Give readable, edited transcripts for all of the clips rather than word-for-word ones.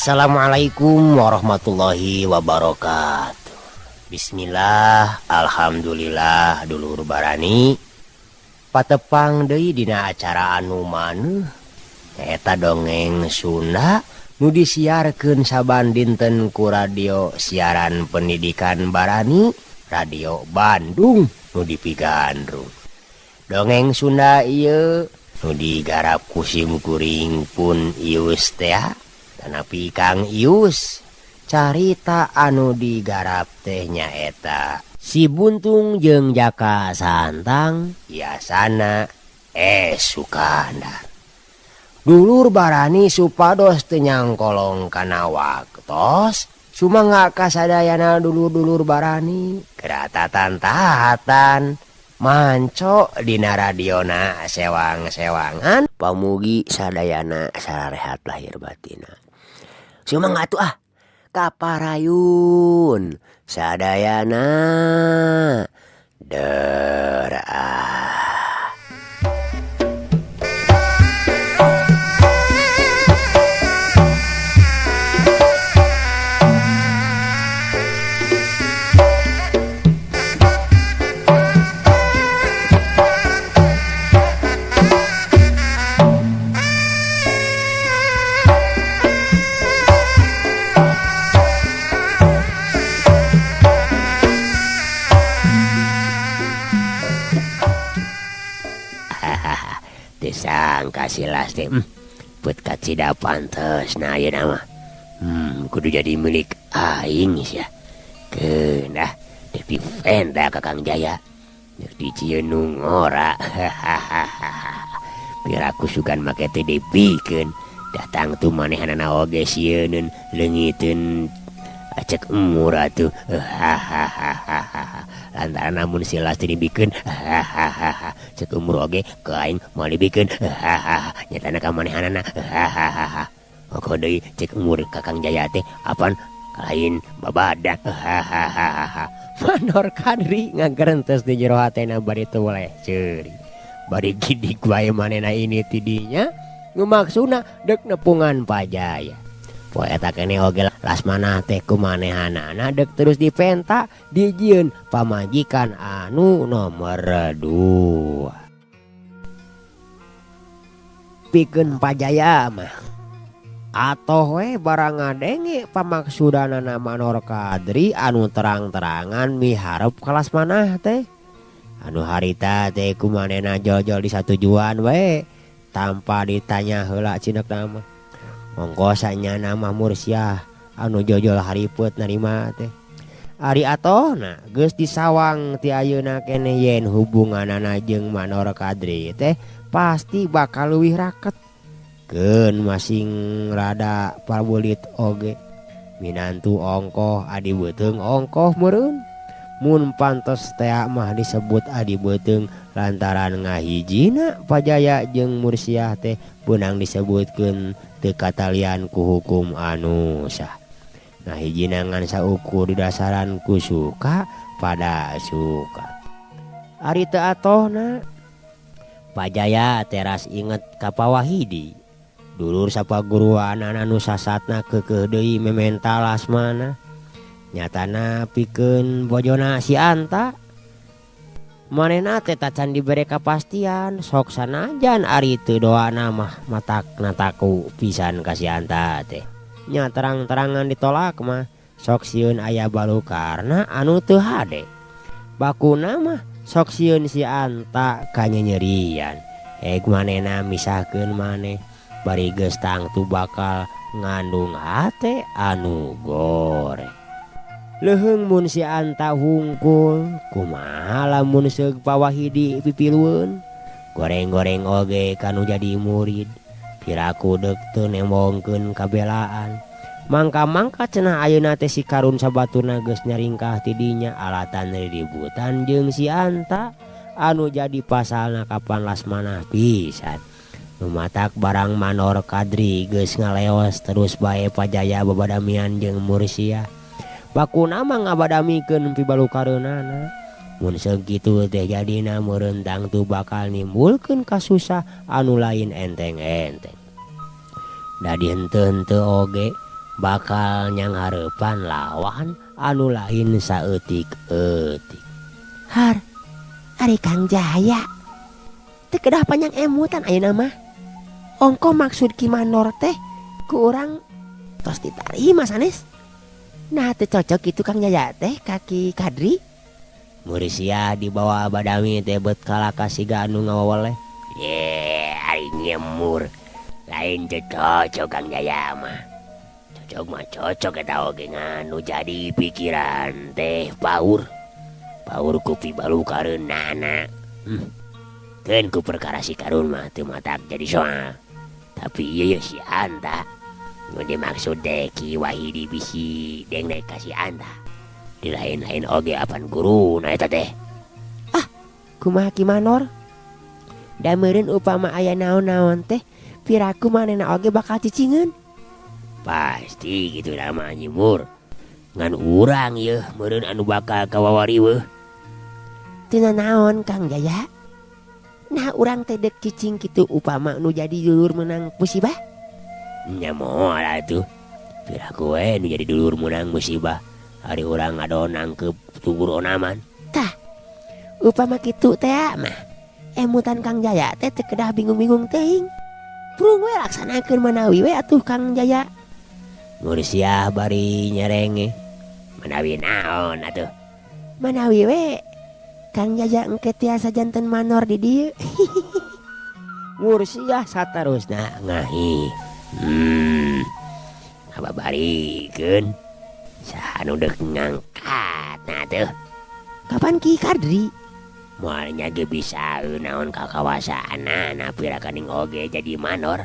Assalamualaikum warahmatullahi wabarakatuh. Bismillah, alhamdulillah dulur barani patepang deui dina acara anu maneuh nyaeta dongeng Sunda nu disiarkeun saban dinten ku radio siaran pendidikan Barani Radio Bandung nu dipigandrung. Dongeng Sunda ieu nu digarap ku sim kuring pun Ius teh tanapi Kang Ius. Carita anu digarap teh nyaeta Si Buntung jeung Jaka Santang Yasana Sukandar. Dulur barani supados teu nyangkolong kana waktos sumangga kasadayana dulur-dulur barani keratatan-tahatan manco dina radiona sewang-sewangan pamugi sadayana sararehat lahir batina. Sumangga atuh ah kaparayun sadayana deraah. Disangka silas teh put kacida pantes nah ayeuna mah. Kudu jadi milik aing sia. Keun ah dek dipenta ka Kang Jaya. Dek dicieun nu ngora. Piraku sugan make teh dipikeun. Datang tuh manehanana oge sieuneun leungiteun cek emur atuh. Lantaran namun silas teh dibikeun. Cek umur oge ke aing moal dibikeun. Nyatana ka manehanana. Oko deui cek umur ka Kang Jaya teh apan lain babadak. Manor Kadri ngagerentes di jero hatena bari teu weleh ceuri. Bari gidig wae manehna ini tidinya nu maksudna dek nepungan Pajaya. Poe eta keneh oge Lasmana teh ku manehanana dek terus dipenta dijieun pamajikan anu nomor 2. Pikeun Pajaya mah atoh we barang ngadenge pamaksudanana Manor Kadri anu terang-terangan miharep ka Lasmanah teh. Anu harita teh ku manehna jol-jol disatujuan we tanpa ditanya heula cinekna mah. Ongko sanyana mah Mursiah anu jojol haripet narima teh. Ari atohna geus disawang ti ayeuna keneh yen hubunganana jeung Manor Kadri teh pasti bakal leuwih raket. Keun masing rada pabulit oge. Minantu ongkoh adi beuteung ongkoh meureun. Mun pantes tea mah disebut adi beuteung lantaran ngahijina Pajaya jeung Mursiah teh beunang disebutkeun teu katalian ku hukum anu sah. Ngahijina ngan saukur didasaran ku suka pada suka. Ari teu atohna Pajaya teras inget ka Pawahidi. Dulur sapaguruanana anu sasatna keukeuh deui mementa Lasmana. Nyatana pikeun bojona si Anta. Manehna teh tacan dibere kapastian sok sanajan ari teu doana mah matakna taku pisan ka si Anta teh. Nya terang-terangan ditolak mah sok sieun aya balukarna anu teu hade. Bakuna mah sok sieun si Anta kanyenyerian. Ek manehna misahkeun maneh bari geus tangtu bakal ngandung hate anu goreng. Leuheung mun si Anta hungkul kumaha lamun seug Pawahidi pipilueun. Goreng-goreng oge kanu jadi murid. Piraku deuk teu nembongkeun kabelaan. Mangka-mangka cenah ayeuna teh si Karun sabaturna geus nyaringkah tidinya alatan riributan jeung si Anta anu jadi pasalna kapan Lasmanah pisan. Nu matak barang Manor Kadri geus ngaleos terus bae Pajaya babadamian jeung Mursiah. Bakuna mah ngabadamikeun pibalukareunana. Mun sakitu teh jadina meureun tangtu bakal nimbulkeun kasusah anu lain enteng-enteng. Da dihenteu-henteu oge Bakal nyanghareupan lawan anu lain saeutik-eutik. Har, ari Kang Jaya. Teu kedah panjang emutan ayeuna mah. Ongko maksud Ki Mandor teh ku urang tos ditarima sanes. Nah teu cocok kitu Kang Jaya teh ka Ki Kadri. Mursiah dibawa badami teh beut kalaka siga anu ngawaweleh. Ye ari nyemur lain teu cocok Kang Jaya mah. Cocok mah cocok eta oge ngan nu jadi pikiran teh paur. Paur ku pibalukareunana. Keun ku perkara si Karun mah teu matak jadi soal. Tapi ieu ye si Anta. Nu dimaksud teh Ki Wahidi bisi dengdek ka si Anta. Di lain-lain oge apan guruna eta teh. Ah, kumaha Ki Manor? Da meureun upama aya naon-naon teh piraku manehna oge bakal cicingeun. Pasti kitu mah Nyimur. Ngan urang yeuh meureun anu bakal kawawariweuh. Teu nanaon Kang Jaya. Nah urang teh deuk cicing kitu upama nu jadi dulur meunang musibah. Nya moal atuh. Piraku we nu jadi dulur meunang musibah. Ari urang ngadon nangkeup tugur onaman. Tah, upama kitu teh mah emutan Kang Jaya teh teu kedah bingung-bingung teuing. Prung we laksanakeun manawi we atuh Kang Jaya. Mursiah bari nyerenge. Manawi naon atuh? Manawi we Kang Jaya engke tiasa janten manor di dieu. Mursiah saterusna ngahi. Ngababarikeun saha nu deuk ngangkatna tuh? Kapan Ki Kadri? Moal nya ge bisa naon kakawasaanana pira kaning oge jadi manor.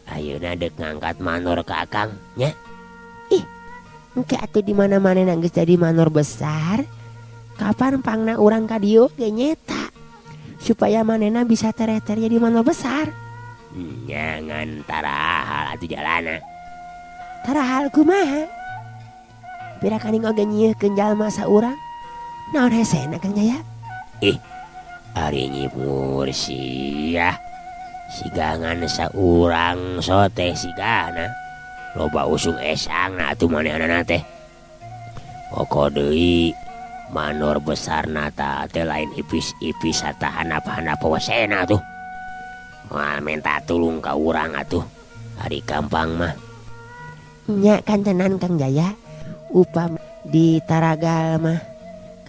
Ayeuna deuk ngangkat manor ka Akang nya. Ih, engke atuh di mana-mana geus jadi manor besar. Kapan pangna urang ka dieu ge nyeta supaya manehna bisa tereh-tereh jadi manor besar. Nya ngan tarahal atuh jalana. Tarahal kumaha? Pira kaning oge nyieuhkeun jalma saurang. Naon hesena Kang Jaya? Ih, ari Nyi Mursiah sigangan saurang sote sigana. Loba usung esangna atuh manehanana teh. Oko deui manor besar nata teh lain ipis-ipis sarta handap-handap wesena tuh. Moal minta tulung ka urang atuh. Ari gampang mah. Nya kantenan Kang Jaya. Upam di Taragal mah.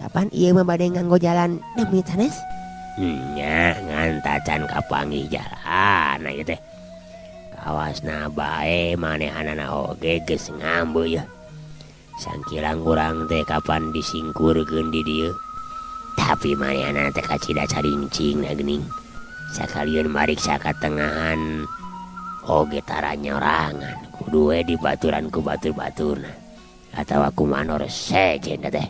Kapan ieu mah bade nganggo jalan demi sanes? Nya ngan tacan kapanggih jalan ieu teh. Kawasna bae manehanana oge geus ngambe yeuh. Sangkirang urang teh kapan disingkurkeun di dieu. Tapi manehana teh kacida carincingna geuning. Sakalian mariksa katengahan oge tara nyorangan. Kudu we dibaturan ku batur-baturna. Atawa ku manor sejen teh.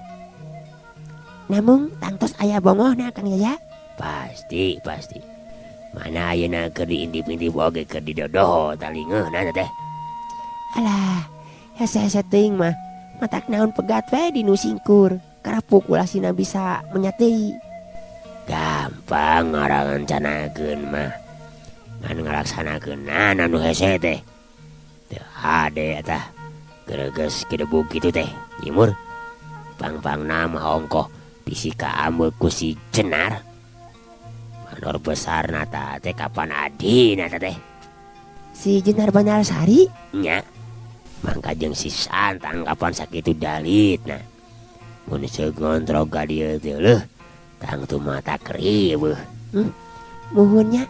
Namun tangtos aya bongohna Kang Jaya? Pasti, pasti. Mana ayeuna keur diintip-intip oge keur didodoho talingeuna teh. Alah, hese-hese teuing mah. Matak naon pegat we di nu singkur. Karena populasina bisa menyatei. Gampang ngarancanakeun mah. Ngan ngalaksanakeunana nu hese teh. Teu ade tah. Gereges gedebug kitu teh, Nyimur. Pang-pangna mah ongkoh bisi kaambeuk ku si Jenar. Manor besar nata teh kapan adina teh? Si Jenar Banjarsari? Nya. Mangka jeung si Santang kapan sakitu dalitna. Mun seug ngontrog ka dieu teh leuh, tangtu mata kriweuh. Muhun nya.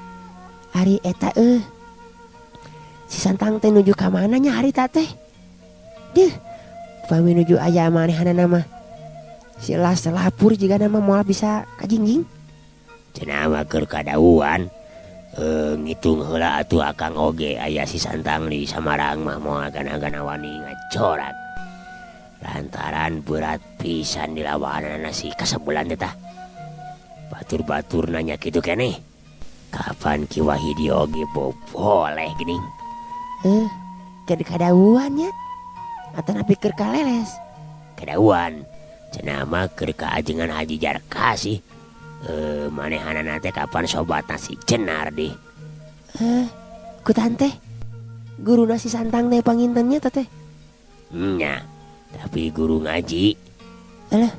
Ari eta euh. Si Santang teh nuju ka mana nya harita teh? Deuh, upami nuju aya manehanana mah. Si Las lapur jigana mah moal bisa kajingjing. Cenah mah keur kadauan. Ngitung heula atuh Akang oge aya si Santang di Samarang mah moal gana-gana wani ngacorak. Lantaran berat pisan dilawanana si kasebelan teh tah. Batur-batur nanya kitu keneh. Kapan Ki Wahidi oge boleh geuning? Keur kadauan nya. Atanapi keur kaleles? Kadauan. Cenah mah keur kaajengan Haji Jarkasih. Manehanana teh kapan sobatna si Jenar dih. Ku tante. Guruna si Santang teh panginten nya teh. Nya, tapi guru ngaji. Alah,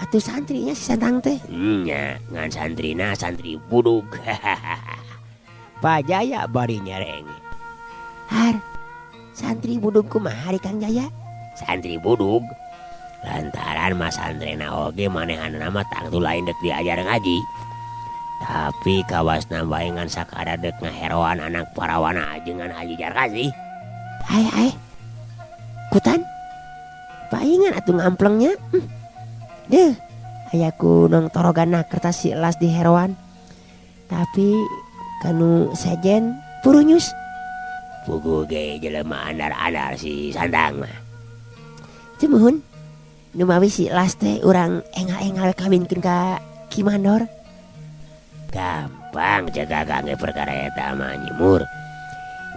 atuh santrinya si Santang teh. Nya, ngan santrina santri budug. Pak Jaya bari nyereng. Har, santri budug kumaha ari Kang Jaya? Santri budug lantaran masantrena oge manehanna mah tangtu lain dek diajar ngaji. Tapi kawasna bae ngan sakadar dek ngaheroan anak parawana ajengan Haji Jarkasih. Ae ae. Kutan. Paingan atuh ngamplengnya. Deuh, aya ku nong torogana kertas si elas di heroan. Tapi kanu sejen purunyus. Puguh ge jelema andar-andar si Santang mah. Teu muhun. Numawi si Las teh urang engal-engal kawinkeun ka Ki Mandor. Gampang cek Akang ge perkara eta mah Nyimur.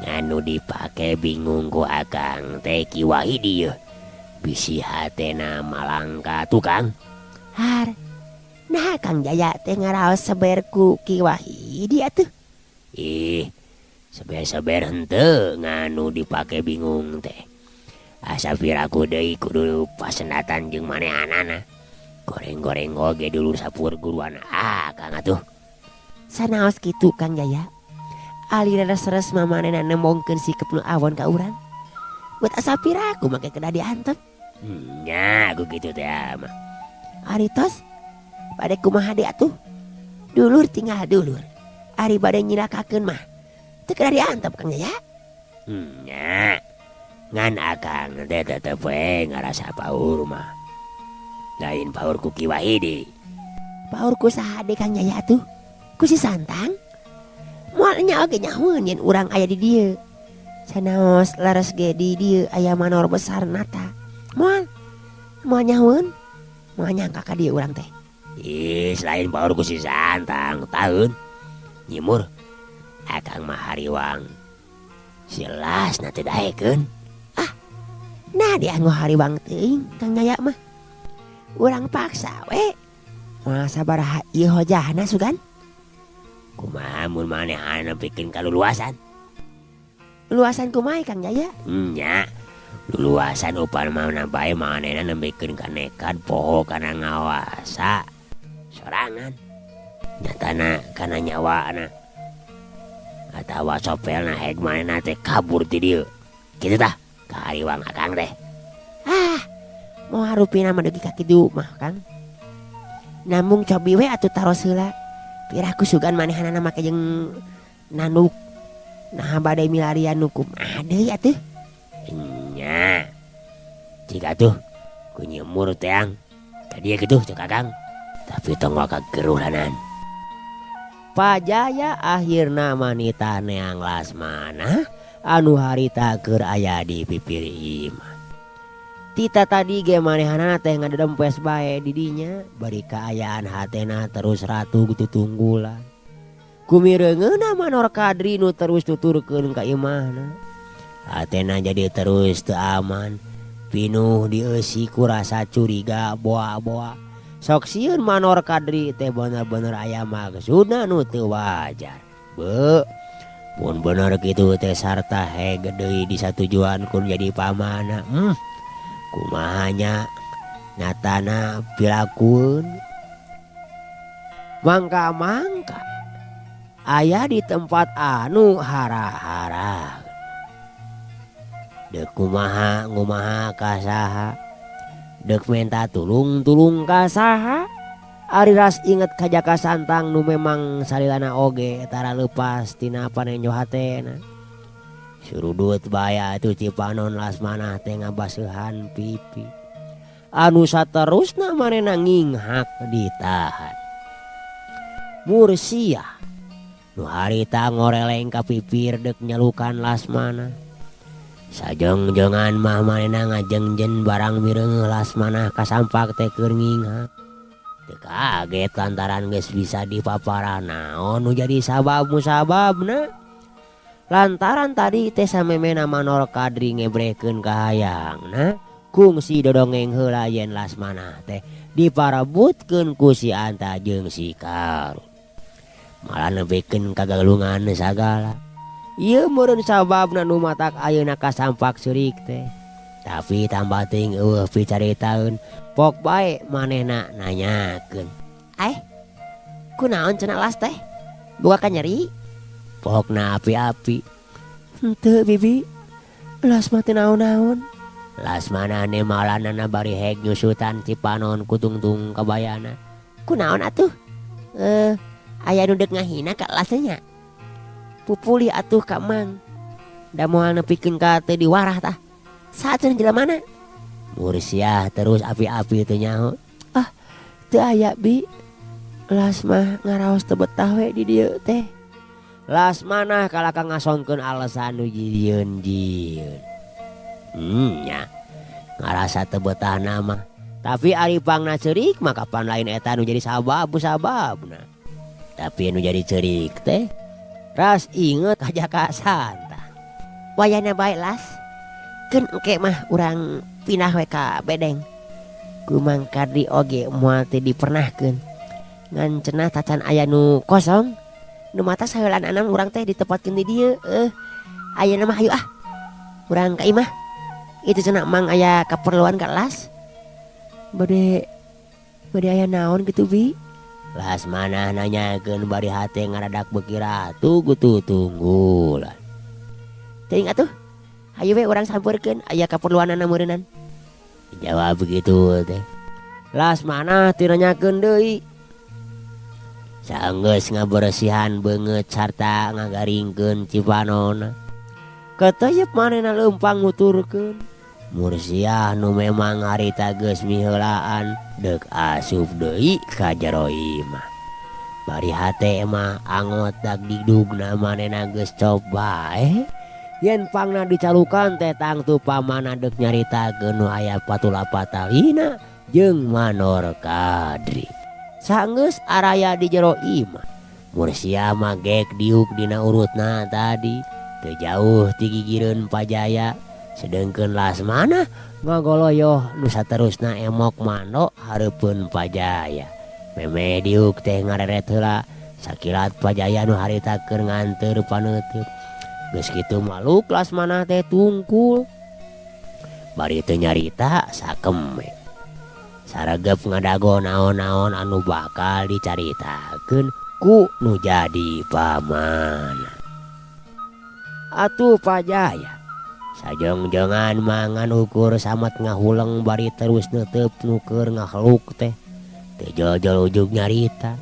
Ngan nu dipake bingung ku Akang teh Ki Wahidi yeuh. Bisi hatena malangka tukang. Har, naha Kang Jaya teh ngaraos seber ku Ki Wahidi atuh? Ih, seber-seber henteu ngan nu dipake bingung teh. Asa piraku deui kudu pasendatan jeung manehanana. Goreng-goreng oge dulur saperguruan Akang atuh. Sanaos kitu Kang Jaya. Ali reres-reres mah manehna nembongkeun sikep nu awon ka urang. Buat asa piraku make kedah diantep. Nya ku kitu teh mah. Ari tos bade kumaha deui atuh. Dulur tinggal dulur. Ari bade nyilakakeun mah teu kedah diantep Kang Jaya. Nya. Ngan Akang teh tetep we ngarasa paur mah. Lain paur ku Ki Wahidi. Paur ku saha deui Kang Jaya atuh? Ku si Santang? Moal nya oge nyahoeun yen urang aya di dieu. Sanaos leres ge di dieu aya manor besar nata. Moal. Moal nyahoeun. Moal nyangka ka dieu urang teh. Ih, lain paur ku si Santang taeun. Nyimur. Akang mah hariwang. Si Lasna teh daekeun. Ah, nah dianggo hariwang teuing Kang Jaya mah. Urang paksa we. Moal sabaraha ieu hojahna sugan? Kumaha mun manehna nepikeun ka luluasan? Luluasan kumaha Kang Jaya? Nya, luluasan upamana bae manehna nepikeun ka nekad poho kana ngawasa sorangan. Nyatana kana nyawana. Atawa sopelna heg manehna teh kabur ti dieu. Kitu tah kahariwang Akang teh. Ah, moal rupina mah dugi ka kitu mah Kang. Namung cobi we atuh taros heula. Piraku sugan manehanana make jeung nanduk. Naha bade milarian nu kumaha deui atuh? Nya. Cik atuh ku nyemur teang. Ka dieu kitu cek Akang. Tapi tong waka geruh lanan. Pajaya akhirna manita neang Lasmana anu harita keur aya di pipir imah. Tita tadi ge manehanana teh ngadedempes bae di dinya bari kaayaan hatena terus ratug tutunggulan. Kumireungeuna Manor Kadri nu terus tuturkeun ka imahna. Hatena jadi terus teu aman, pinuh dieusi ku rasa curiga boa-boa. Sok sieun Manor Kadri teh bener-bener aya maksudna nu teu wajar. Beuh, mun bener kitu teh sarta heg deui disatujuan ku jadi pamana. Kumaha nya nyatana pilakueun. Mangka-mangka aya di tempat anu hara-hara. Deuk kumaha ngumaha ka saha. Deuk menta tulung-tulung ka saha. Ari ras inget ka Jaka Santang nu memang salilana oge tara leupas tina panenjo hatena. Surudut bae atuh Cipanon Lasmanah teh ngabaseuhan pipi. Anu saterusna manehna nginghak ditahan. Mursiah nu harita ngoreleng ka pipir deuk nyalukan Lasmanah. Sajongjongan mah manehna ngajengjen barang mireungeuh Lasmanah kasampak teh keur nginghak. Teu kaget lantaran geus bisa dipaparah naon nu jadi sabab musababna. Lantaran tadi teh samemehna Manor Kadri ngebrehkeun kahayangna kungsi dodongeng heula yen Lasmanah teh diparebutkeun ku si Anta jeung si Karun. Malah nepikeun kagalungan sagala. Ieu meureun sababna nu matak ayeuna kasampak seurik teh. Tapi tambah teuing eueuh picaritaeun pok bae manehna nanyakeun. Aeh kunaon cenah Las teh boga kanyeri? Pokna api-api. Henteu bibi, Las mah teu naon-naon. Lasmanah nembalanana bari heg nyusutan cipanon ku tungtung kabayana. Kunaon atuh? Aya nu deuk ngahina ka Las teh nya? Pupulih atuh ka Mang. Da moal nepikeun ka teu diwarah tah. Saha cenah jelemana? Mursiah terus api-api teu nyaho. Ah, teu aya bi. Las mah ngaraos teu betah we di dieu teh. Lasmanah kalaka ngasongkeun alesan nu jieun-jieun. Nya, ngarasa teu betahna mah. Tapi ari pangna ceurik mah kapan lain eta nu jadi sabab sababna. Tapi nu jadi ceurik teh ras inget ka Jaka Santa. Wayahna bae Las, keun engke mah urang pindah we ka bedeng. Ku Mang Kadri oge moal teu dipernahkeun. Ngan cenah tacan aya nu kosong. Nu mata saheulaan anam urang teh ditempatkeun di dieu. Ayeuna mah hayu ah. Urang ka imah. Itu cenah Mang aya kaperluan ka Las. Bade bade aya naon kitu bi? Lasmanah nanyakeun bari hate ngaradak beuki ratu ku tunggulan. Teuing atuh. Hayu we urang sampeurkeun aya kaperluanana meureunan. Dijawab kitu teh. Lasmanah teu nanyakeun deui. Saenggeus ngaberesihan beungeut sarta ngagaringkeun cipanonna. Keteyep manehna leumpang nuturkeun. Mursiah nu memang harita geus miheulaan deuk asup deui ka jero imah. Bari hate mah angot dagdigdugna manehna geus cop bae. Yen pangna dicalukan teh tangtu pamanna deuk nyaritakeun nu aya patula patalina jeung Manor Kadri. Saenggeus araya di jero imah. Mursiah mah gek diuk dina urutna tadi. Teu jauh ti gigireun Pajaya. Sedengkeun Lasmanah ngagoloyoh nu saterusna emok mando hareupeun Pajaya. Memeh diuk teh ngareret heula sakilat Pajaya nu harita keur nganteur paneuteub. Geus kitu maluk Lasmanah teh tungkul. Bari teu nyarita sakeme. Saregep ngadago naon-naon anu bakal dicaritakeun ku nu jadi pamanna. Atuh Pajaya sajongjongan mangan ukur samet ngahuleng bari terus neuteup nu keur ngahluk teh. Teu jol-jol ujug nyarita.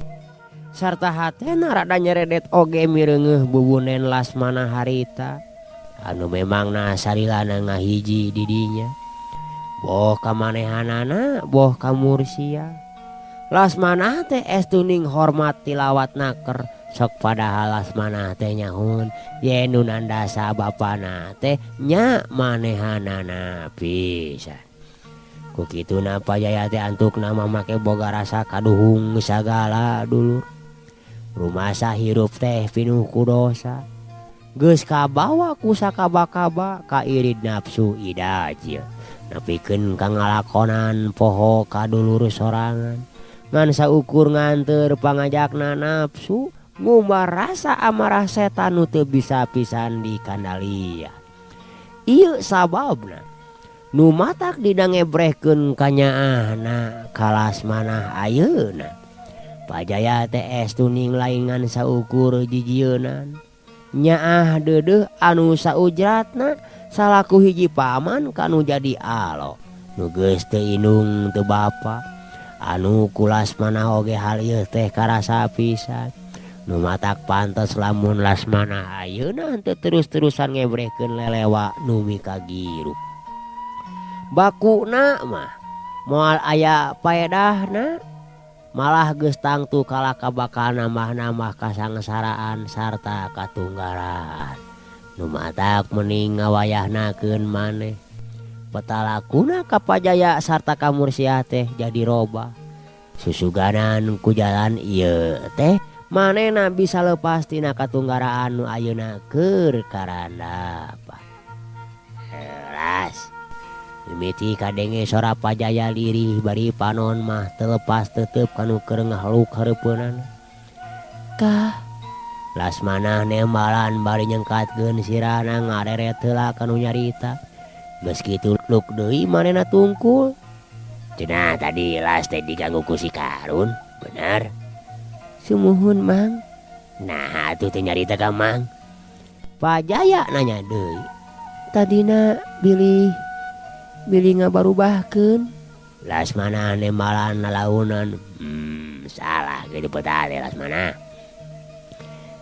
Sarta hatena rada nyeredet oge mireungeuh bubunen Lasmanah harita. Anu memangna salilana ngahiji di dinya. Boh kamanehanana boh ka Mursiah. Lasmanah teh estuning hormat tilawat naker. Sok padahal Lasmanah teh nyahoeun yen nu nandasa bapana teh nya manehanana pisan. Ku kituna Pajaya teh antukna mamake boga rasa kaduhung sagala dulur. Rumasa hirup teh pinuh ku dosa. Geus kabawa ku sakaba-kaba kairid nafsu idajil. Nepikeun ka ngalakonan poho ka dulur sorangan. Ngan saukur nganteur pangajakna nafsu ngumbar rasa amarah setan nu teu bisa pisan dikandalian. Ieu sababna nu matak dina ngebrehkeun kanyaahna ka Lasmanah ayeuna. Pajaya teh estuning lain ngan saukur jijieunan. Nyaah deudeuh anu saujratna salaku hiji paman kanu jadi alo. Nu geus teu indung teu bapa. Anu ku Lasmanah oge hal ieu teh karasa pisan. Nu matak pantes lamun Lasmanah ayeuna henteu terus-terusan ngebrehkeun lelewa nu mikagirup. Bakuna mah moal aya paedahna. Malah geus tangtu kalaka bakal nambah-nambah kasangsaraan sarta katunggaraan. Nu matak mending ngawayahnakeun maneh. Petalakuna ka Pajaya sarta ka Mursiah teh jadi robah. Susuganan ku jalan ieu teh manehna bisa lepas tina katunggaraan nu ayeuna keur karandapa. Las mimiti kadenge sora Pajaya lirih bari panon mah teu lepas tetep kanu keur ngahluk hareupeunana. Kah Lasmanah nembalan bari nyengkatkeun sirahna ngareret heula kanu nyarita. Geus kitu luk deui manehna tungkul. Cenah tadi Las teh diganggu ku si Karun, bener? Sumuhun, Mang. Naha atuh teu nyarita ka Mang? Pajaya nanya deui. Tadina bilih bilih ngabarubahkeun. Lasmana nembalan lalaunan. Salah kitu peta teh, Lasmana.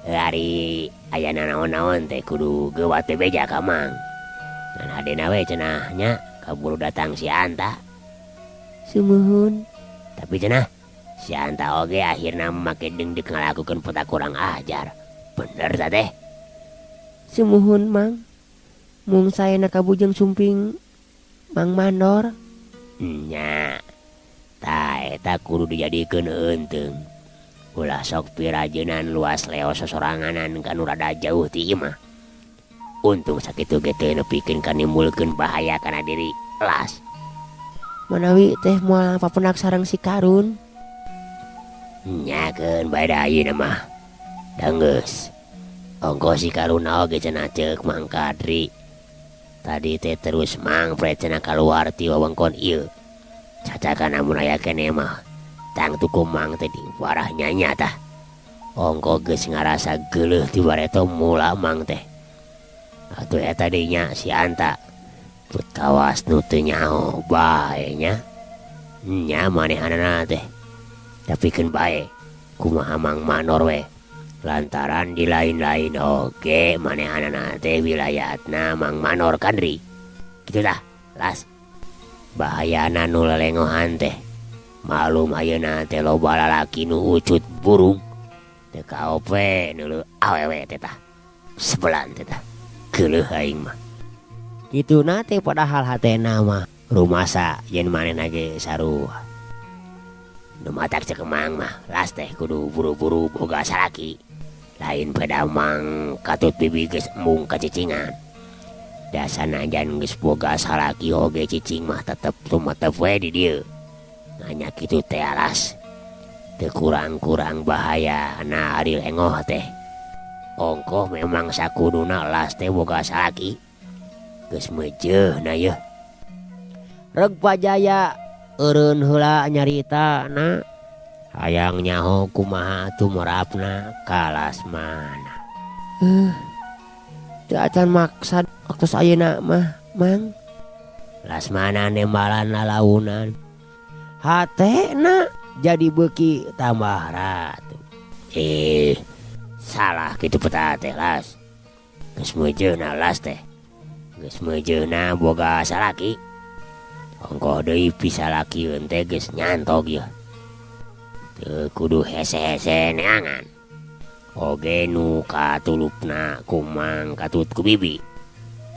Ari aya nanaon-naon teh kudu geuwat bebeja ka Mang. Ngan hadena we cenah nya kaburu datang si Anta. Sumuhun. Tapi cenah si Anta oge akhirna make deungdeuk ngalakukeun peta kurang ajar. Bener tah teh? Sumuhun, Mang. Mung saena kabujeng sumping Mang Mandor. Nya. Tah eta kudu dijadikeun eunteung. Ulah sok pirajeunan luas leo sosoranganan ka nu rada jauh ti imah. Untung sakitu ge teu nepikeun ka nimbulkeun bahaya kana diri Las. Manawi teh moal papendak sareng si Karun. Nya keun bae da ayeuna mah. Da geus. Ongkoh si Karun oge cenah ceuk Mang Kadri. Tadi teh terus mangpret cenah kaluar ti wewengkon ieu. Cacakan amun aya keneh mah tangtu ku Mang teh diwarah nyanya tah. Ongkoh geus ngarasa geuleuh ti bareto mula Mang teh. Atuh eta deui nya si Anta. Put kawas nu teu nyaho bae nya. Nya manehanana teh. Tapi keun bae kumaha Mang Manor we. Lantaran di lain-lain oge manehanana teh wilayatna Mang Manor Kadri. Kitu tah, Las. Bahayana nu lelengohan teh. Malum ayeuna teh loba lalaki nu ucut burung. Teu kaop we neuleuh awewe teh tah. Sebelan teh tah. Geuleuh aing mah. Kituna teh padahal hatena mah rumasa yen manehna ge sarua. Nu matak ceuk Mang mah Las teh kudu buru-buru boga salaki. Lain peda Mang katut bibi geus embung ka cicingan. Da sanajan geus boga salaki oge cicing mah tetep tumetep we di dieu. Nanya kitu teh Las. Teu kurang-kurang bahayana ari lengoh teh. Ongkoh memang sakuduna Las teh boga salaki. Geus meujeuhna yeuh. Reg Pajaya eureun heula nyaritana. Hayang nyaho kumaha tumrapna ka Lasmana. Teu acan maksad waktos ayeuna mah, Mang. Lasmana nembalan lalaunan. Hatena jadi beuki tambah ratu. Salah kitu peta teh, Las. Geus meujeuhna Las teh. Geus meujeuhna boga salaki. Ongkoh deui pisalakieun teh geus nyantog yeuh. Teu kudu hese-hese neangan. Oge nu katulupna ku Mang katut ku bibi.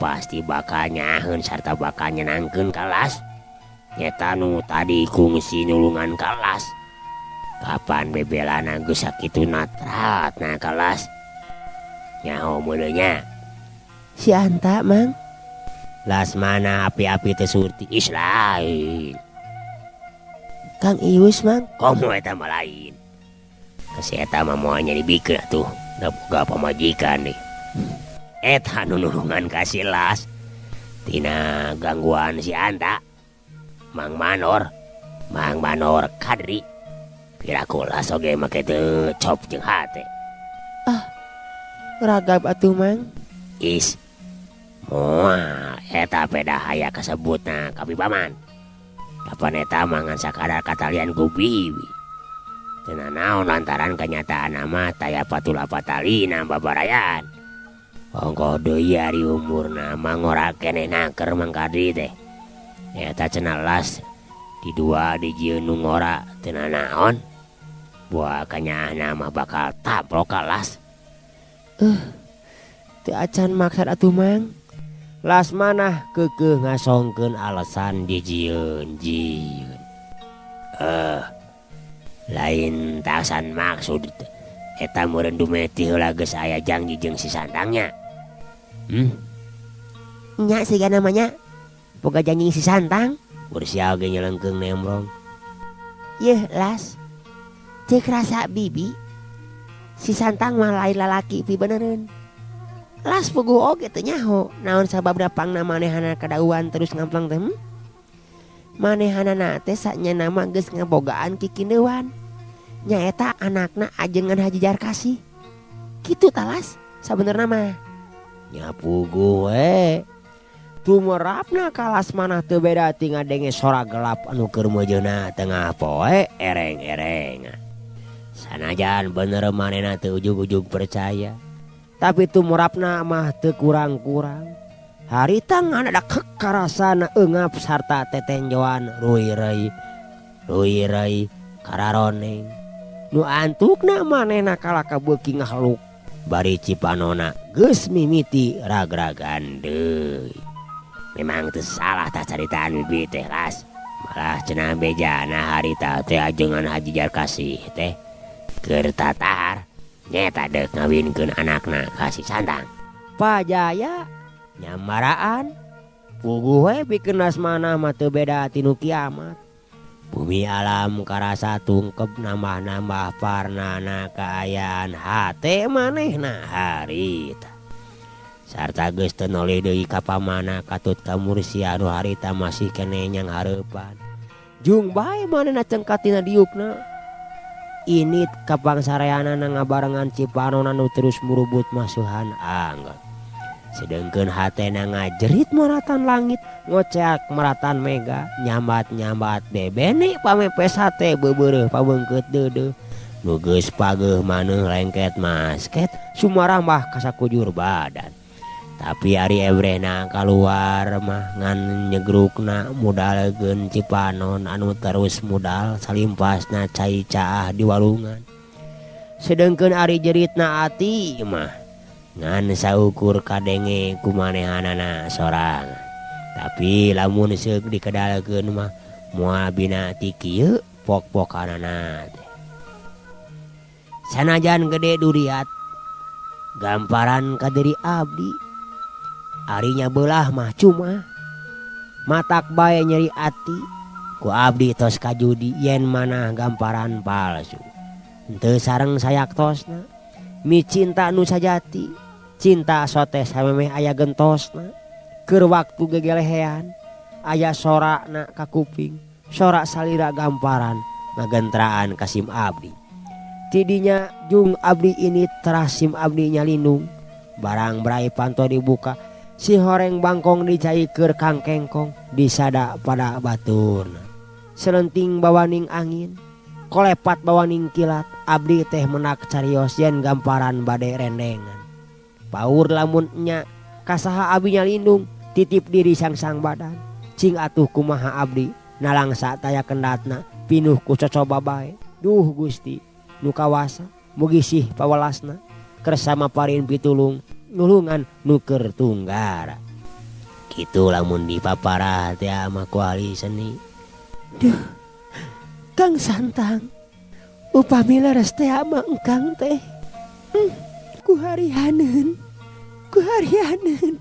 Pasti bakal nyaaheun sarta bakal nyenangkeun ka Las. Nyeta nu tadi kungsi nulungan ka Las. Kapan bebelana geus sakitu natratna ka Las. Nyaho meuleuh nya. Si Anta, Mang. Lasmana api-api teh surti. Ih, lain. Kang Ius, Mang. Komo eta mah lain. Kasi eta mah moal nya dibikeun atuh. Da boga pamajikan deui. Eta nu nulungan ka si Las. Tina gangguan si Anta. Mang Manor. Mang Manor Kadri. Piraku Las oge make teu cop jeung hate. Ah, ragab atuh, Mang. Is. Moal eta peda haya kasebutna ka paman. Kapan eta mah ngan sakadar katalian ku bibi. Teu nanaon lantaran kanyataanna mah taya patula patalina babarayaan. Ongkoh deui ari umurna mah ngora keneh naker Mang Kadri teh. Eta cenah Las di dua dijieun nu ngora teu nanaon. Buah kanyaahna mah bakal taplok ka Las. Teu acan maksad atuh, Mang. Lasmanah keukeuh ngasongkeun alasan dijieun-jieun. Lain tasan maksud eta meureun dumeh ti heula geus aya janji jeung si Santangnya. Nya siga namanya boga janji si Santang. Ursia oge nyelengkeung nembrong. Yeuh Las. Ceuk rasa bibi si Santang mah lain lalaki pibenereun. Las puguh oge teu nyaho naon sababna pangna manehana kadauan terus ngampleng teh. Manehanana teh sanyana mah geus ngabogaan kikindeuan. Nyaeta anakna ajengan Haji Jarkasih. Kitu tah Las sabenerna mah. Nya puguh we. Tumerapna ka Lasmanah teu beda ti ngadenge sora gelap anu keur meujeuna tengah poe ereng-ereng. Sanajan bener manehna teu ujug-ujug percaya. Tapi tumurapna mah teu kurang-kurang. Harita ngan ada kekarasana eungap sarta tetenjoan ruy-reuy ruy-reuy kararoneng. Nu antukna manehna kalaka beuki ngaheluk bari cipanona geus mimiti ragragan deui. Memang teu salah tah caritaan bibi teh Las. Malah cenah bejana harita teh ajengan Haji Jarkasih teh keur tatahar nyeta deuk ngawinkeun anakna ka si Santang. Pajaya nyambaraan puguh we pikeun Lasmanah mah teu beda ti nu kiamat. Bumi alam karasa tungkep nambah-nambah parnana kaayaan hate manehna harita. Sarta geus teu noleh deui ka pamana katut ka Mursia anu harita masih keneh nyanghareupan. Jung bae manehna cengkat tina diukna. Init ka pangsareanana ngabarengan cipanona nu terus murubut masuhan anggot. Sedengkeun hatena ngajerit maratan langit, ngoceak maratan mega, nyambat-nyambat bebene pamepes hate beubeureuh pabeungkeut deudeuh. Nu geus pageuh maneuh lengket masket sumarambah ka sakujur badan. Tapi ari ebrehna kaluar mah ngan nyegrukna mudalkeun cipanon anu terus mudal salimpasna cai caah di walungan. Sedengkeun ari jeritna ati mah ngan saukur kadenge ku manehanana sorangan. Tapi lamun seuk dikedalkeun mah moal bina ti kieu pok-pokanana teh. Sanajan gede duriat gamparan ka diri abdi ari nya beulah mah cuma matak bae nyeri ati ku abdi tos kajudi yen manah gamparan palsu. Henteu sareng sayaktosna micinta nu sajati cinta sote samemeh aya gentosna keur waktu gegelehean aya sorana ka kuping sora salira gamparan ngagentraan ka sim abdi. Tidinya jung abdi ini teras sim abdi nyalindung barang berai panto dibuka si horeng bangkong dicaikeun kang kengkong disada pada baturna. Selenting bawaning angin kolepat bawaning kilat abdi teh menak carios yen gamparan bade rendengan. Paur lamun nya kasaha abdi nyalindung titip diri sangsang badan cing atuh kumaha abdi nalangsa taya kendatna pinuh ku cocoba bae. Duh Gusti nu kawasa mugi sih pawelasna kersa maparin pitulung nulungan nu keur tunggara. Kitu lamun dipaparah teh mah ku ahli seni. Duh Kang Santang upami leres teh mah engkang teh ku harihaneun ku harihaneun.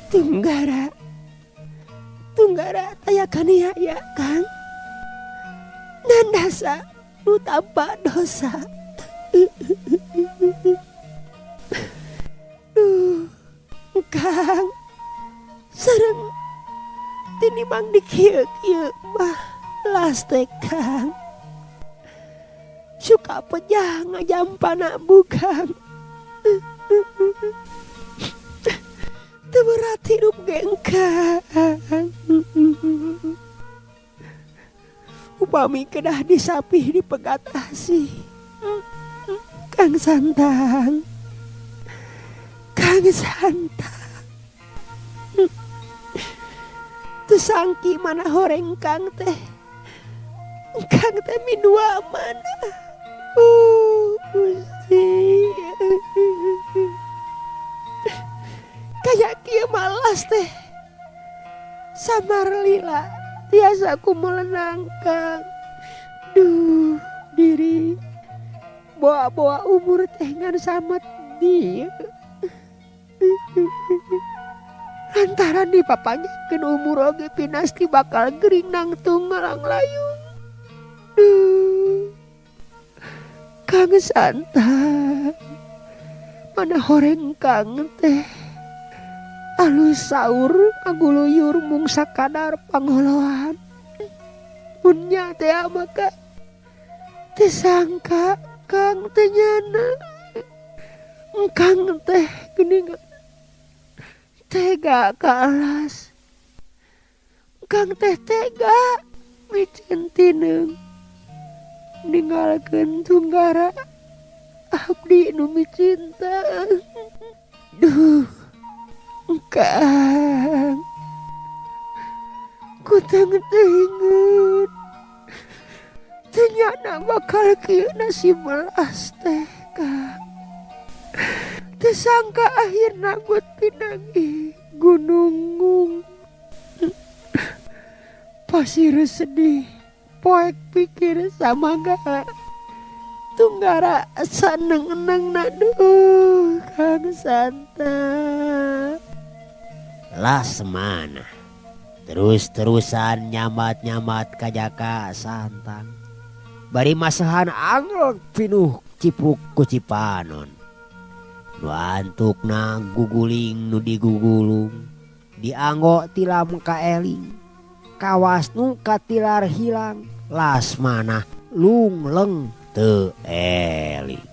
Tunggara tunggara taya kaniaya Kang nandasa nu tanpa dosa. Duh Kang sareng tinimang dikieu-kieu mah las teh Kang suka pejah ngajampana bukan. Teu berat hidup ge engkang. Upami kedah disapih dipegat asih Kang Santang Kang Santang teu sangki mana horeng Kang teh Kang teh mindua mana. Gusti kayak kieu malas teh samar lila tiasa ku melenang Kang. Duh diri bawa-bawa umur teh ngan samet dieu. Lantaran dipapanjangkeun umur oge pinasti bakal gering nangtung ngarang layung. Duh. Kang Santang mana horeng Kang teh alus saur ngaguluyur mung sakadar pangoloan punya teh maka teu sangka Kang teh nyana Kang teh geuningan tega ka alas Kang teh tega miceun tineung ninggalkeun tunggara abdi nu micinta. Duh Kang kutang teuingeun teu nyana bakal kieu nasib belas teh Kang. Teu sangka akhirna geut pinanggih gunung ngung pasir sedih poek pikir samaga tunggara saneng-enengna. Duh Kang Santang. Lasmana terus-terusan nyambat-nyambat ka Jaka Santang bari masahan anglek pinuh cipuk ku cipanon nu antukna guguling nu digugulung dianggo tilam kaeling kawas nu katilar hilang. Lasmana lungleng teu eling.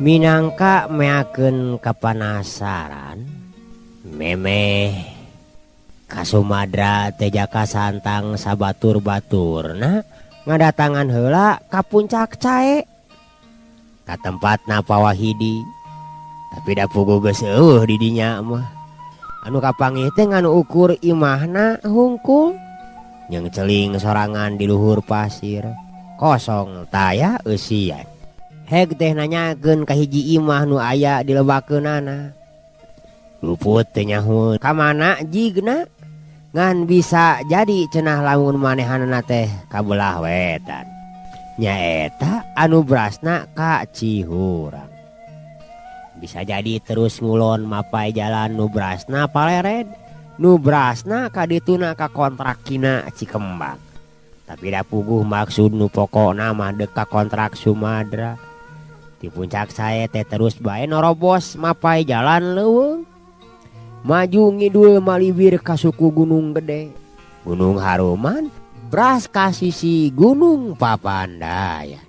Minangka meakeun kapanasaran memeh ka Sumadra teh Jaka Santang sabatur-baturna ngadatangan heula ka puncak cae ka tempatna Pawahidi tapi da puguh geus eueuh di dinya mah anu kapanggih teh ngan ukur imahna hungkul jeung celing sorangan di luhur pasir kosong taya eusian. Heg teh nanyakeun ka hiji imah nu aya di lebakeunana. Luput teh nyaho ka mana jigna ngan bisa jadi cenah lamun manehanana teh ka belah wetan. Nyaeta anu brasna ka Cihurang. Bisa jadi terus ngulon mapai jalan nu brasna palered, nu brasna ka dituna ka kontrak kina Cikembang. Tapi da puguh maksud nu pokokna mah deuk ka kontrak Sumadra. Di puncak sae teh terus bae norobos mapai jalan leuweung. Maju ngidul malibir ka suku Gunung Gede. Gunung Haruman bras ka sisi Gunung Papandayan.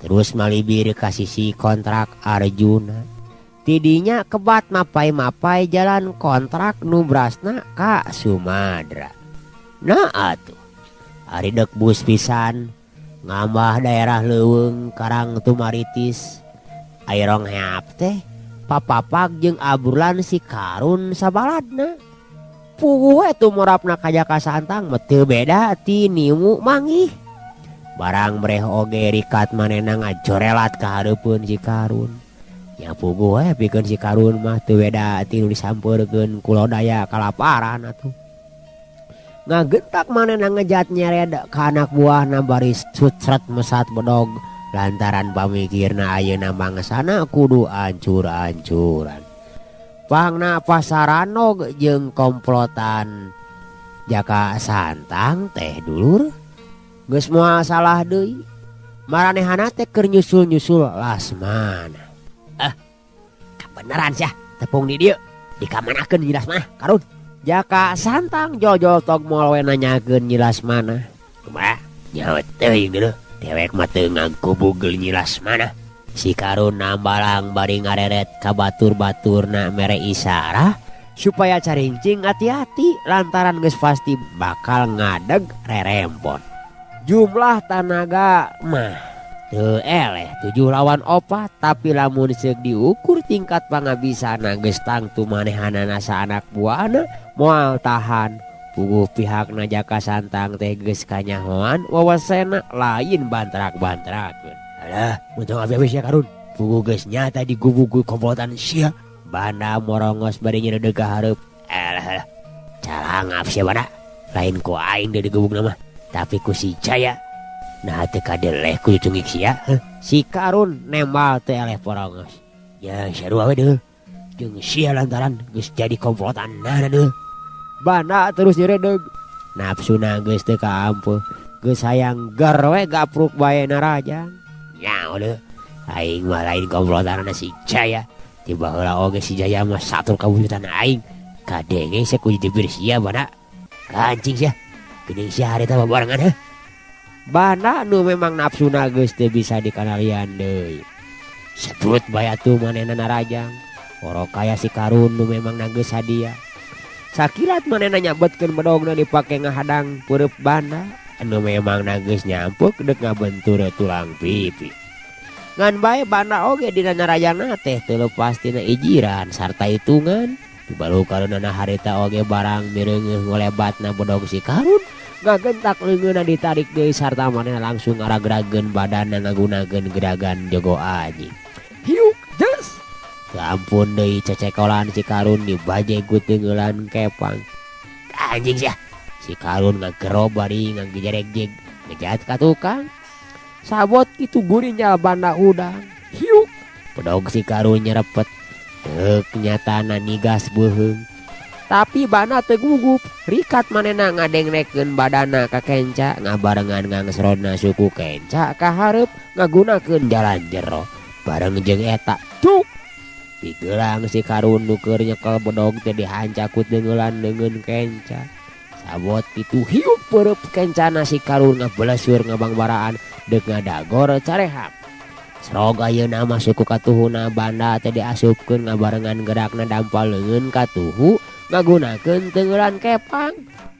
Terus malibir ka sisi kontrak Arjuna. Tidinya kebat mapai-mapai jalan kontrak nu brasna ka Sumadra. Nah atuh ari deuk bus pisan ngambah daerah leuweung Karang Tumaritis. Airong heap teh papapag jeung abrulan si Karun sabaladna. Puguh we tumorapna ka Jaka Santang mah teu beda ti nimu manggih. Barang breh oge rikat manehna ngajorelat ka hareupeun si Karun. Nya puguh we pikeun si Karun mah teu beda ti nu disampeurkeun ku lodaya kalaparan atuh. Ngagentak manehna ngejat nyered ka anak buahna bari sucret mesat bedog lantaran pamikirna ayeuna mangsana kudu ancur-ancuran. Pangna pasaranog jeung komplotan Jaka Santang teh dulur geus moal salah deui. Maranehana teh keur nyusul-nyusul Lasmana. Kabeneran sia tepung di dieu dikamanakeun Nyi Lasmana Karun. Jaka Santang jol-jol tog moal we nanyakeun Nyi Lasmana. Kumaha nyaho teuing dulu dewek mah teu ngagubugel Nyi Lasmana. Si Karun nambalang bari ngareret ka batur-baturna mere isarah supaya carincing hati-hati lantaran geus pasti bakal ngadeg rerempon. Jumlah tanaga mah teu eleh 7 lawan 4 tapi lamun seuk diukur tingkat pangabisana geus tangtu manehanana sa anak buahna moal tahan. Puguh pihakna Jaka Santang teh geus kanyahoan wawasena lain bantrak-bantrakeun. Alah, mun tong abi-abi sia Karun. Puguh geus nyata digubug ku komplotan sia. Banda morongos bari nyeredeg ka hareup. Alah alah. Calangap sia Banda. Lain ku aing deui digebugna mah, tapi ku si Jaya. Naha teu kadeleh ku cucungik sia, heuh. Si Karun nembal teu eleh porongos. Nya sarua we deul. Jeung sia lantaran geus jadi komplotanna deul. Banda terus nyeredeg. Nafsuna geus teu kaampeuh. Geus hayang ger we gapruk bae narajang. Nyaho deui. Aing mah lain komplotanana si Jaya. Ti baheula oge si Jaya mah satur kawujudan aing. Kadenge sia ku jibir sia Banda. Kancing sia. Geuning sia harita babarengan heuh. Banda nu memang nafsuna geus teu bisa dikanalian deui. Sebrut bae atuh manehna narajang. Orokaya si Karun nu memang geus sadia. Sakilat manehna nyabetkeun bedogna dipake ngahadang peureub Banda anu memang geus nyampuk deuk ngabentur tulang pipi. Ngan bae Banda oge dina narajangna teh teu lepas tina ijiran sarta hitungan. Pibalukareunana harita oge barang mireungeuh ngolebatna bedog si Karun. Ngagentak leungeunna ditarik deui sarta manehna langsung ngaragrageun badanna ngagunakeun geragan jago anjing. Hiuk des. Teu ampun deui cecekolan si Karun dibajeg ku teunggeulan kepang. Anjing sia. Si Karun ngagero bari ngagejeregjeg ngejat ka tukang. Sabot kitu gurinjal Banda hudang. Hiuk. Bedog si Karun nyerepet. Deuk nyatana nigas beuheung. Tapi Banda teu gugup. Rikat manehna ngadengnekeun badana ka kenca ngabarengan ngangsrodna suku kenca ka hareup ngagunakeun jalan jero. Bareng jeung eta cuk. Pigelang si Karun nu keur nyekel bedog teh dihancak ku teunggeulan leungeun kenca. Sabot kitu hiuk peureub kencana si Karun ngablesur ngabangbaraan deuk ngadagor careham. Srog ayeuna mah suku katuhuna Banda teh diasupkeun ngabarengan gerakna dampal leungeun katuhu ngagunakeun teunggeulan kepang.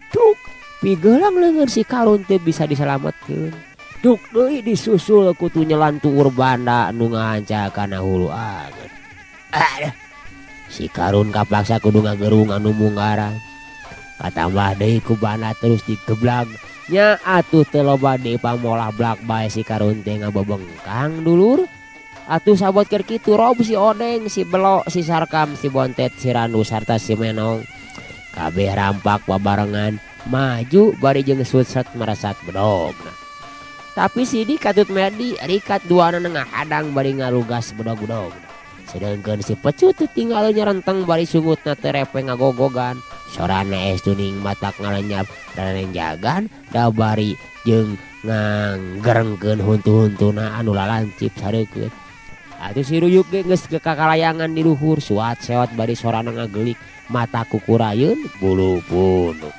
Cuk, pigelang leungeun si Karun teu bisa disalametkeun. Duk deui disusul ku tunyelan tuur Banda nu ngahanca kana hulu angeun. Aduh. Si Karun kapaksa kudu ngagerung anu munggaran. Katambah deui ku Banda terus digeblag. Nya atuh teu loba deui pamolah blak bae si Karun teh ngabebengkang dulur. Atuh sabot keur kitu rob si Odeng, si Belo, si Sarkam, si Bontet, si Randu sarta si Menong. Kabeh rampak babarengan maju bari jeung sutset meresat bedogna. Tapi si Katut Medi rikat duanana ngahadang bari ngarugas bedog-bedogna. Sedengkeun si Pecut teu tinggal nyerenteng bari sungutna teh repe ngagogogan. Sorana es tuning matak ngalenyap renjagan da bari jeung nganggerengkeun huntu-huntuna anu lalancip sareukeut. Atuh si Ruyuk ge geus kakalayangan di luhur suat seot bari sorana ngagelik mata kukurayeun bulu punuk.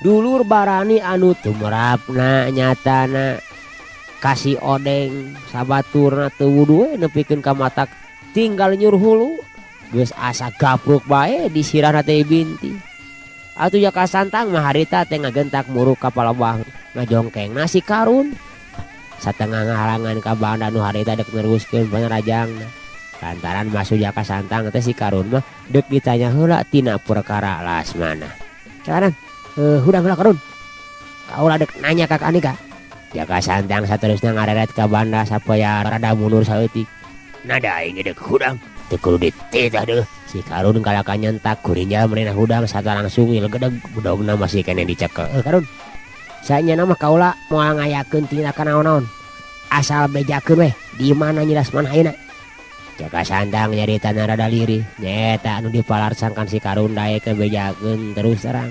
Dulur barani anu tumerapna nyatana ka si Odeng sabaturna teu wudu we nepikeun ka matak tinggal nyur hulu geus asa gapruk bae di sirahna teh binti. Atuh Jaka Santang mah harita teh ngagentak muruk ka palebah ngajongkengna si Karun. Satengah ngahalangan ka Banda nu harita dek neruskeun panarajangna. Lantaran masuk Jaka Santang teh si Karun mah dek ditanya heula tina perkara Lasmana. Calanan, hudang heula Karun. Kaula dek nanya ka Andika. Jaka Santang saterusna ngareret ka Banda sapaya rada mundur saeutik. Nada aing dek hudang. Teu kudu dititah deuh. Si Karun kalaka nyentak gurinjal manehna hudang sarta langsung ilegedeg bedogna masih keneh dicekel. Karun. Sanyana mah kaula moal ngayakeun tindakan naon-naon. Asal bejakeun weh di mana Nyi Lasmana ayeuna. Jaka Santang nyaritana rada lirih. Nyaeta anu dipalarsangkan si Karun daek bejakeun terus terang.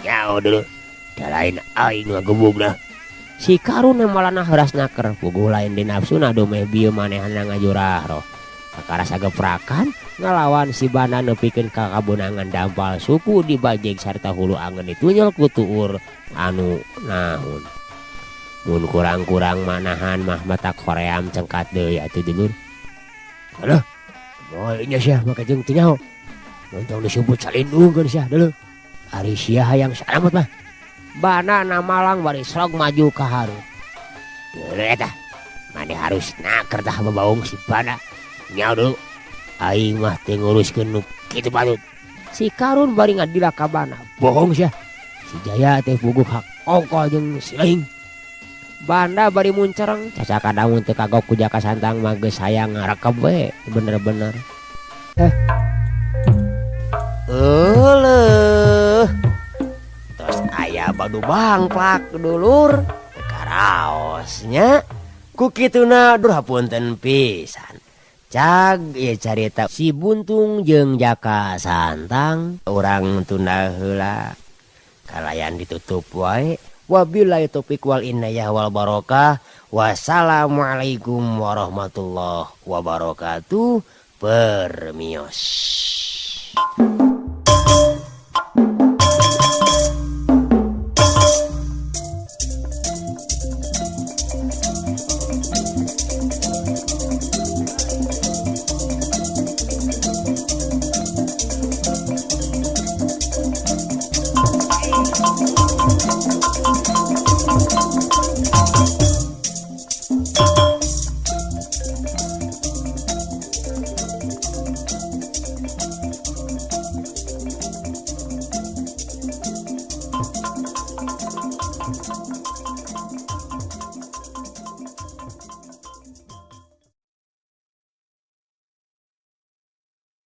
Nyaho dulu. Da lain aing ngagebugna. Si Karun malah heuras naker puguh lain di nafsuna dumeh bieu manehna ngajurah roh. Kakarasa geprakan ngalawan si Banda nepikeun ka kabeunangan dampal suku dibajeg sarta hulu angeun ditunyel ku tuur anu nahun. Mun kurang-kurang manahan mah matak hoream cengkat deui atuh dulur. Aduh, moal nya sia make jeung teu nyaho. Montong disebut salindungkeun sia dulur. Ari sia hayang salamet mah. Banda namalang bari srog maju ka hareup. Deuleu eta. Mane harus naker tah babaung si Banda. Nyaho dulu. Aing mah teu nguruskeun nu kitu patut. Si Karun bari ngadilak ka Banda. Bohong sia. Si Jaya teh puguh hak ongkol jeung si Leuhing. Banda bari muncereng cacakada mun teu kagok ku Jaka Santang mah geus hayang ngarekeb we bener-bener. Eh. Euleuh. Tos aya badu bangplak dulur teu karaos nya. Ku kituna duh hapunten pisan. Cag ieu carita si Buntung jeung Jaka Santang urang tunda heula. Kalayan ditutup wae. Wabillahi taufik wal inayah wal barokah. Wassalamualaikum warahmatullahi wabarakatuh. Permios.